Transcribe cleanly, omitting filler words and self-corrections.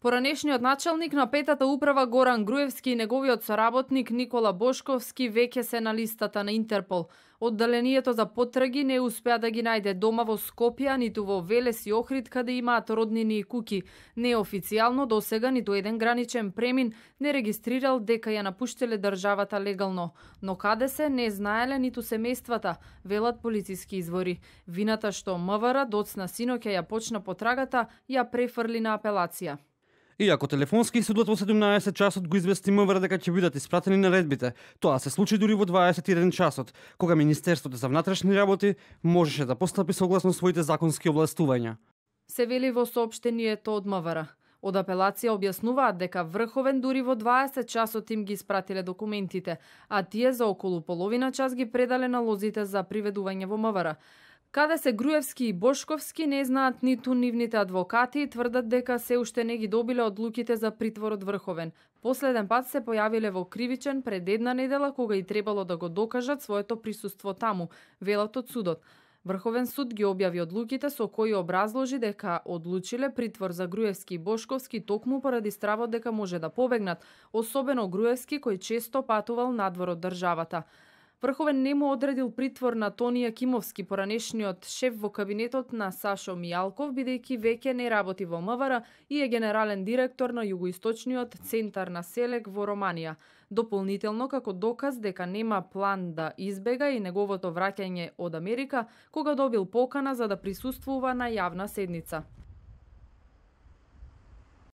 Поранешниот началник на петата управа Горан Груевски и неговиот соработник Никола Бошковски веќе се на листата на Интерпол. Одделението за потраги не успеа да ги најде дома во Скопје, ниту во Велес и Охрид, каде имаат роднини и куки. Неофицијално досега ниту еден граничен премин не регистрирал дека ја напуштиле државата легално. Но каде се не знаеле ниту семејствата, велат полициски извори. Вината што МВР доцна синоќа ја почна потрагата, ја префрли на апелација. Иако телефонски судот во 17 часот го извести МВР дека ќе бидат испратени наредбите, тоа се случи дури во 21 часот, кога Министерството за внатрешни работи можеше да постапи согласно своите законски овластувања. Се вели во соопштението од МВР. Од апелација објаснуваат дека Врховен дури во 20 часот им ги испратиле документите, а тие за околу половина час ги предале налозите за приведување во МВР. Каде се Груевски и Бошковски не знаат ниту нивните адвокати и тврдат дека се уште не ги добиле одлуките за притворот Врховен. Последен пат се појавиле во кривичен пред една недела кога и требало да го докажат своето присуство таму, велат од судот. Врховен суд ги објави одлуките со кои образложи дека одлучиле притвор за Груевски и Бошковски токму поради стравот дека може да побегнат, особено Груевски кој често патувал надвор од државата. Врховен не му одредил притвор на Тони Јакимовски, поранешниот шеф во кабинетот на Сашо Мијалков, бидејќи веќе не работи во МВР и е генерален директор на југоисточниот центар на Селек во Романија. Дополнително, како доказ дека нема план да избега и неговото враќање од Америка, кога добил покана за да присуствува на јавна седница.